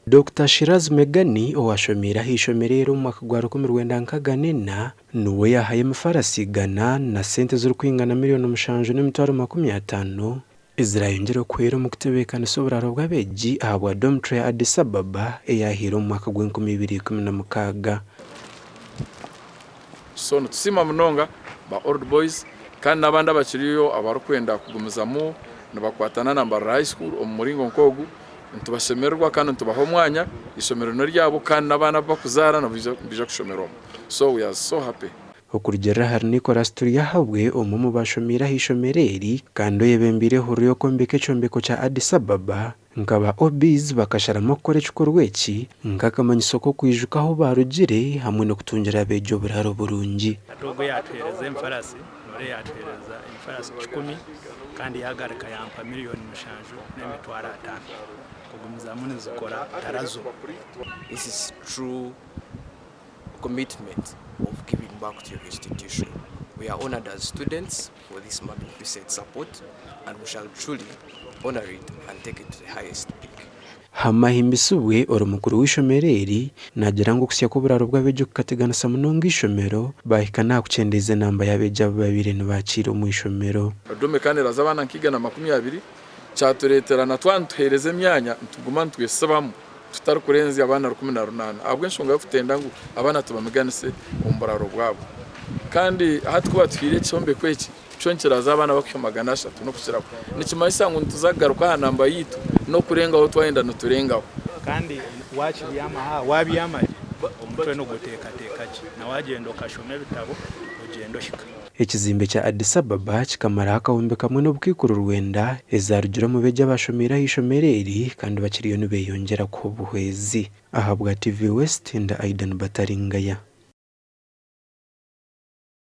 Dokita Shiraz Meghani owashomiire aha ishomero eri omu mwaka gwa 1964 niwe yaahayo emifarasi igana na sente ezirikwingana 7,050,000 ezirayongyere okuhwera omu kutebeekanisa oburaaro bw'abeegi ahabwa dormitory ya Addis Ababa eyahaire omu mwaka gw'enkumibiri ikumi na mukaaga. So nitusiima munonga ba Old Boys kandi n'abandi abakiriyo abarikwenda kugumizamu nibakwatana na Mbarara High School omu muringo nk'ogu, nitubashemererwa kandi nitubaha omwanya, eishomero n'eryabo kandi n'abaana abu bakuzaara nibaija kushomera omu. So we are so happy. Okurugiirira ahari Nicholas Turyahabwe omwe omu bashomiire aha ishomero eri kandi oyebembeire ehururu y'okwombeka ekyombeko kya Addis Ababa, nkaba OBs bakasharamu okukora ekikorwa eki nk'akamanyiso k'okwijuka ahu baarugire hamwe n'okutungira abeegi oburaaro burungi. Hati ogwo yaatuheereza enfarasi, n'ore yaatuheereza enfarasi 100 kandi yaagaruka yampa 7,500,000 kugumizamu nizikora tarazo. This is true commitment of giving back to your institution. We are honored as students for this magnificent support and we shall truly honor it and take it to the highest peak. Hamahimbisibwe ori mukuru w'eishomero eri naagira ngu okusya kw'oburaaro bw'abeegi kukateganisa munonga eishomero baahika n'aha kukyendeeza enamba y'abeegi abu babaire nibakiira omu ishomero. Dorm kandi eraza abaana nka 120, kyatureetera na twaba nituheereza emyanya nituguma nitwesibamu tutarikurenzya abaana 18 ahabw'enshonga y'okutenda ngu abaana tubamiganise omu buraaro bwabo. Kandi hati ku batuhaire ekyombeko eki, kyo nikiraza abaana bakuhika 300 n'okukiraho. Nikimanyisa ngu nituza kugaruka aha namba yaitu n'okurengaho twayenda niturengaho. Kandi waakibyama aha, waabyama gye, omutwe niguteekateeka gye. Na waagyenda okashoma ebitabo, ogyenda ohika. Ekizimbe kya Addis Ababa kikamaraho akahumbi kamwe n'obukaikuru 9 ezarugire omu beegi abashomiire aha ishomero eri kandi bakiriyo nibeyongyera kuha obuhwezi. Ahabwa TV West, nda Aidan Bataringaya.